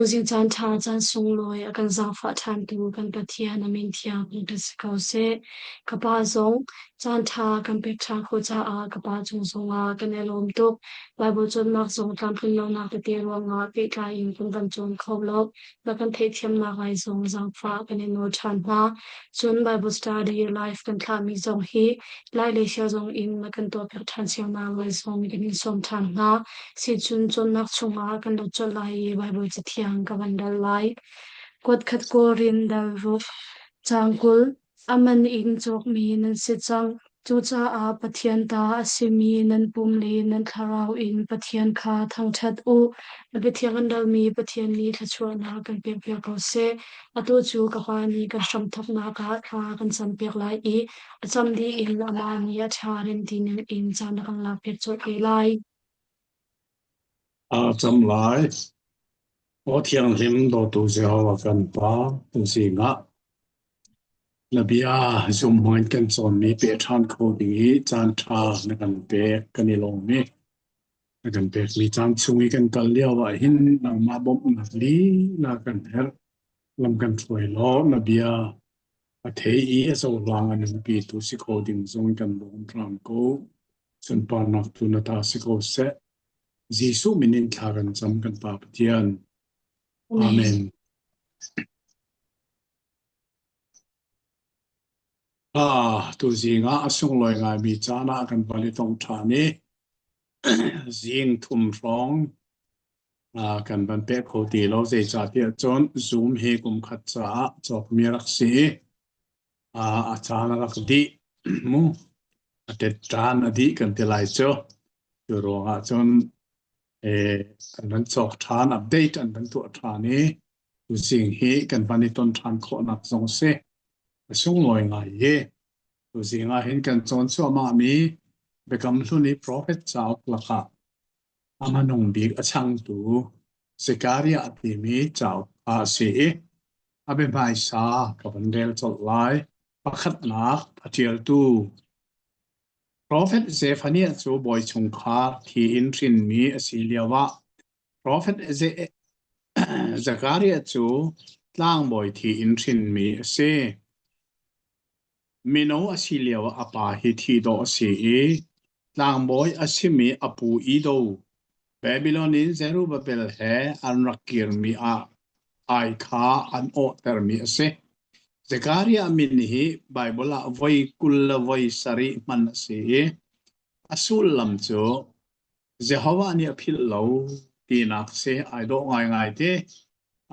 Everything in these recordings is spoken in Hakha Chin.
Tuzing caan ṭha caan sunglawi a kan zaangfah ṭhantu kan Pathian a min thiang thangṭhat si ko seh. Ka pa zong caan ṭha kan pek ṭhan khawh caah ka pa cung zongah kan i lawm tuk. Baibal cawnnak zong tlamtlin lonak tete ruangah pehtlai in kan van cawn kho lo. Na kan theihthiamnak lai zong zaangfah kan i nawl ṭhan hna. Cun Bible study live kan thlahmi zong hi Lai le Sia zong in na kan tuahpiak ṭhan cio-nak lai zong kan in sawm ṭhan hna. Sicun cawnnak chungah kan lut colh lai i Baibal Cathiang ka van dal lai. Kuatkhat Korin dal ruk caang 20 A man in cawkmi nan si cang. Cucaah Pathian ta a simi nan pum le nan thlarau in Pathian kha thangṭhat u. A biathiang an dalmi Pathian nih thluachuahnak kan pekpiak ko seh. Atu cu ka Pa nih kan hramthawknak ah thla kan campiak lai i a cam dih in amah nih a ṭha rem ti ning in caan a kan lakpiak colh te lai. A cam lai. Aw thianghlim dawtu Jehovah kan Pa, tuzing ah na bia zumhmang kan cawnmi pe ṭhan kho ding i caan ṭha na kan pek kan i lawm i na kan pekmi caan chung i kan kal lio ah hin nangmah bawmhnak lila kan herh lam kan hruai law na bia a thei i a cohlang a nunpi tu si kho ding zong kan bawm hram ko. Sunparnak tu na ta si ko seh. Jesuh min in thla kan cam kan Pa Pathian. Amen. Ah, tuzing ah a sunglawi ngaimi caan ah kan van i tong ṭhan i zing thum hrawng ah, kan van pek kho ti lo zeicahtiah cun Zoom hi kum khat caah cawkmi a rak si i ah, a caan a rak dih mu a tet caan a dih kan ti lai cu. Cu ruangah cun eh, an van cawk ṭhan, update an van tuah ṭhan i tuzing hi kan van i ton ṭhan khawhnak zong a si. A sunglawi ngai i tuzing ah hin kan cawn cuahmahmi Biakam Hlun i profet cauk lakah a hmanung bik a changtu Zekariah timi cauk kha a si i a biahmaisa ka van rel colh lai. Pakhatnak a ṭialtu Profet Zephaniah cu bawi chungkhar thi in hrinmi a si lioah Profet Zakariah cu tlangbawi thi in hrinmi a si. Mino a si lioah a pa hi thi dawh a si i tlangbawi a simi a pu Ido Babylon in Zerubbabel he an rak kirmi ah ai kha an awhtermi a si. Zekariah min hi Baibal ah voi 20 le voi sarih hman a si i a sullam cu Jehovah nih a philh lo tinak si ai dawh ngaingai te.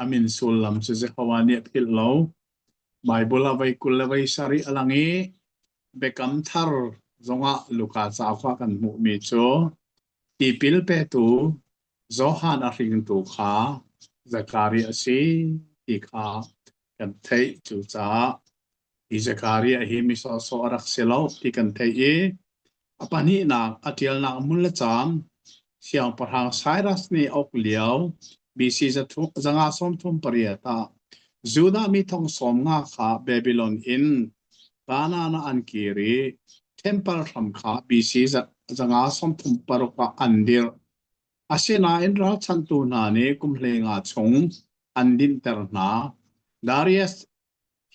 A min sullam cu Jehovah nih a philh lo. Baibal ah voi 20 le voi sarih a lang i Biakam Thar zongah Luka cauk ah kan hmuhmi cu tipil petu Johan a hringtu kha Zakariah a si ti kha kan theih. Cucaah hi Zakariah hi mi sawhsawh a rak si lo ti kan theih i a pahnihnak a ṭialnak hmun le caan Siangpahrang Cyrus nih a uk lio BC 538 ah Judah mi thong 50 kha Babylon in Kanaan ah an kir i Temple hram kha BC 536 ah an dirh. Asinain ralchanhtu hna nih kum 15 chung an dinhter hna. Darius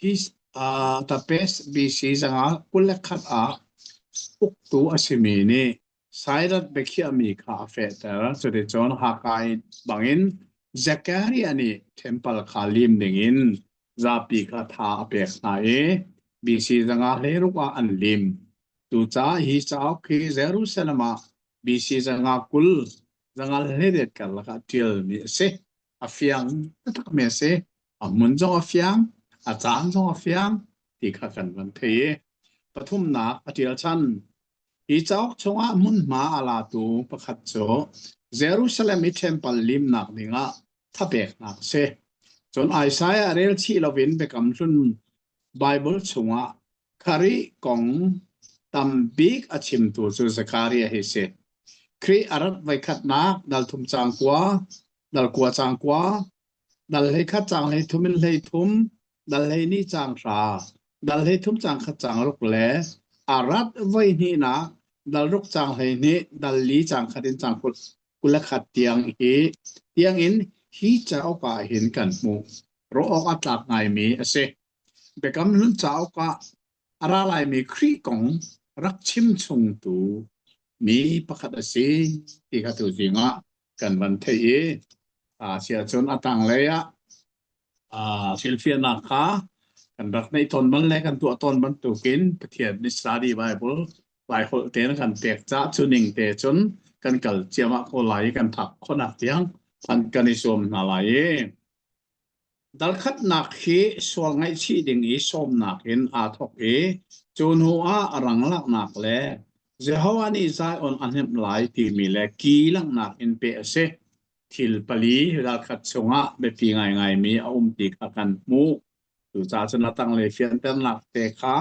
Hystaspes BC 121 ah uktu a simi nih Cyrus biakhiahmi kha a fehter. Cuticun Haggai bangin Zechariah nih ṭhempal kha lim dingin zapi kha tha a pek hna i BC 516 ah an lim. Cucaah hi cauk hi Jerusalem ah BC 520 528 karlak ah ṭialmi a si. A fiang taktakmi a si. A hmun zong a fiang, a caan zong a fiang ti kha kan van thei i pathumnak a ṭial chan. Hi cauk chungah hmunhma a latu pakhat cu Jerusalem i ṭhempal limnak dingah thapeknak a si. Cun Isaiah rel chih loin Biakam Hlun Baibal chungah Khrih kong tam bik a chimtu cu Zakariah hi a si. Khrih a rat voikhatnak dal thum caang kua, dal kua caang kua, dal 11 caang 13 in 13, dal 12 caang hra, dal 13 caang khat caang ruk le a rat voihnihnak dal ruk caang 12, dal li caang khat in caang 21 tiang hi tiang in. hi cauk ah hin kan hmuh. Ruah awk a tlak ngaimi a si. Biakam Hlun cauk ah a ra laimi Khrih kong rak chim chungtu mi pakhat a si ti kha tuzing ah kan van theih i a si ahcun a tanglei ah hrilhfiahnak kha kan rak neih tawn bal le kan tuah tawn bantukin Pathian nih study Bible Laiholh tein kan pek caah cu ning te cun kan kal ciammah ko lai i kan phak khawhnak tiang kan i zuam hna lai i Dalkhatnak hi sual ngaihchih ding i sawmnak in aa thawk i cu hnu ah rang laknak le Jehovah nih Zion a hnemh lai timi le ki langhnak in peh a si. Thil pali ralkhat chungah biapi ngaingaimi a um ti kha kan hmuh. Cucaah cun a tanglei fianternak te kha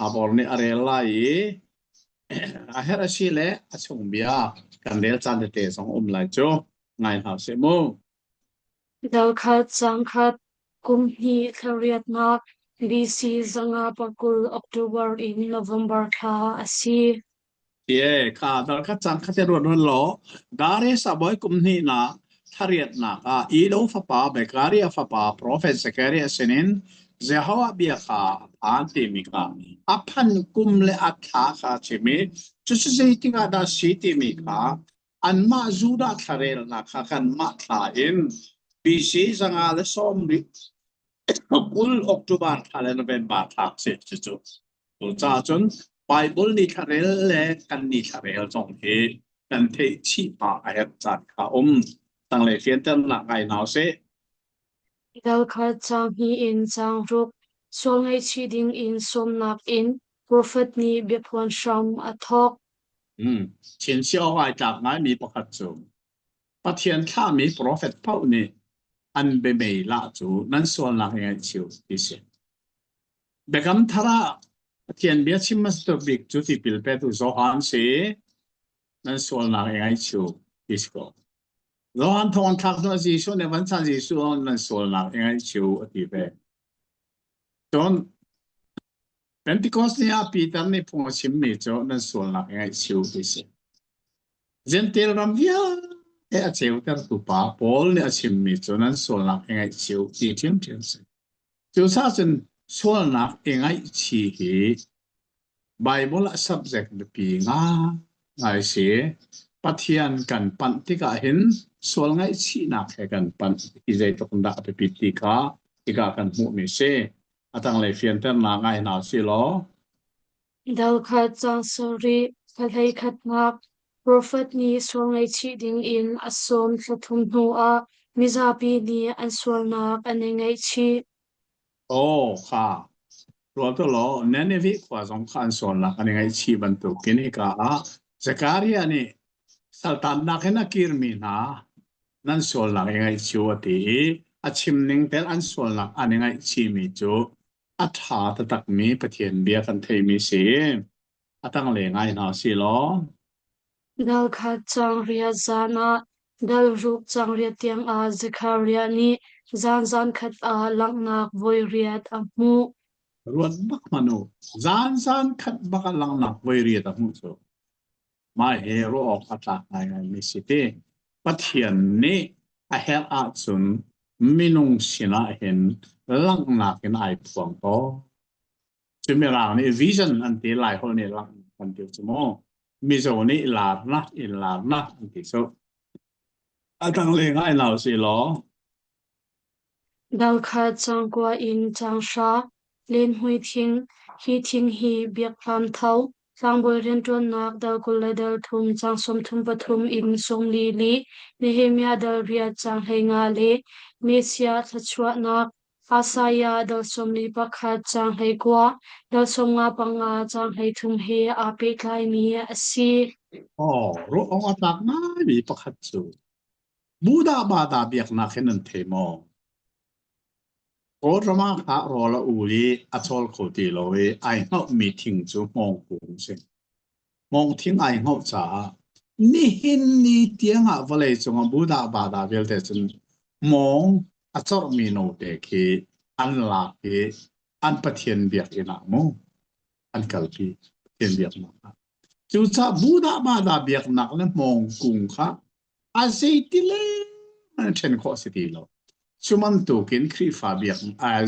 Abor nih a rel lai i a herh a si le a chung bia kan rel caan tete zong um lai cu ngai hna seh mu. Dalkhat cangkhat kum hnih thlariatnak BC 520 October in November thla a si. Ye kha dal kha cang kha te ruat hon law Darius a bawi kum hnihnak thariatnak ah Ido fapa Bekaria fapa profet Zechariah sinin Jehovah bia kha a phan timi kha a phan kum le a thla kha a chim i cucu zeitik ah dah si timi kha anmah Judah thlarelnak kha kanmah thla in BC 520 October thla le November thla a si cucu. Cucaah cun Baibal ni thlarel le kan ni thlarel zong hi kan theih chih pah a herh caan kha um. Tanglei fianternak ngai hna usih. Dal khat caang hnih in caang ruk sual ngaihchih ding in sawmnak in profet nih biaphuan hram a thawk. Hmm. Chinchiah awk ai tlak ngaimi pakhat cu Pathian thlahmi profet paoh nih an biamei lah cu nan sualnak i ngaihchih ti si. Biakam thar ah Pathian bia chim hmasa bik cu tipil petu Johan si nan sualnak i ngaihchih ti si ko. Johan thawng thlak hnu ah Jesuh nih van chan Jesuh nan sualnak i ngaihchih a ti ve. Cun Pentecost ni ah Peter nih phung a chimmi cu nan sualnak i ngaihchih ti si. Gentel ram vialte a ceutertu pa Paul nih a chimmi cu nan sualnak i ngaihchih ti ṭhiamṭhiam si. Cucaah cun sualnak i ngaihchih hi Baibal ah subject biapi ngai si. Pathian kan panh tikah hin sual ngaihchihnak he kan panh hi zeitluk in dah a biapit ti kha tikah kan hmuhmi si. A tanglei fianternak ngai hna usih law. Dal khat caang sarih thla hleikhatnak Profet nih sual ngaihchih dingin a sawm thla thum hnuah mizapi nih an sualnak an i ngaihchih. Aw kha rual tu law Nineveh khua zong kha an sualnak an i ngaihchih bantukin hika ah Zechariah nih saltannak in a kirmi hna nan sualnak i ngaihchih u a ti i a chim ning tel an sualnak an i ngaihchihmi cu a ṭha taktakmi Pathian bia kan theihmi si. A tanglei ngai hna si law. Dal khat caang riat zan ah dal ruk caang riat tiangah Zekhariah nih zan zan khat ah langhnak voi riat a hmuh. Ruat bak hmanh u. Zan zan khat bak ah langhnak voi riat a hmuh cu. Mah hi ruah awk a tlak ngaingaimi si ti. Pathian nih a herh ahcun minung sinah hin langhnak in ai phuang ko. Cu Mirang nih vision an ti, Laiholh nih langhnak an ti cu mu. Mizo nih larnak in larnak an ti cu. A dang leng ai nau si law. Dal khat cangkua in canghra, lenhmui thing, hi thing hi biakthlam tho, tlangbawi rianṭuannak dal 20 le dal thum cang 33 in 40 li, Nehemiah dal riat cang 15 le Messiah thluachuahnak Isaiah dal 41 cang 19, dal 55 cang 33 he aa pehtlaimi a si. Aw, ruah awk a tlak ngaimi pakhat cu Buddha bada biaknak hin nan thei maw? Kawlram ah kha rawl a ul i a chawl kho ti lo i ai hngalhmi thing cu hmawngkung a si. Hmawng thing ai hngalh caah nihin ni tiangah vawlei cungah Buddha bada vialte cun hmawng a corhmi note khi an lak i an Pathian biakinn ah mu an kalpi Pathian biaknak ah. Cucaah Buddha bada biaknak le hmawng kung kha a zeiti leng. Ṭhen khawh a si ti lo. Cu bantukin Khrihfa biak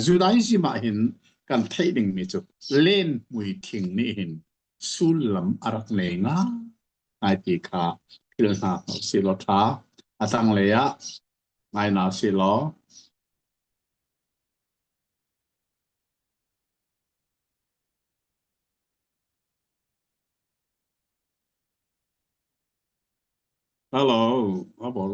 Judaism ah hin kan theih dingmi cu len hmuithing nih hin sullam a rak nei ngai ti kha philh hna hlah usih law ṭha. A tanglei ah ngai hna usih law. Hello, Abel.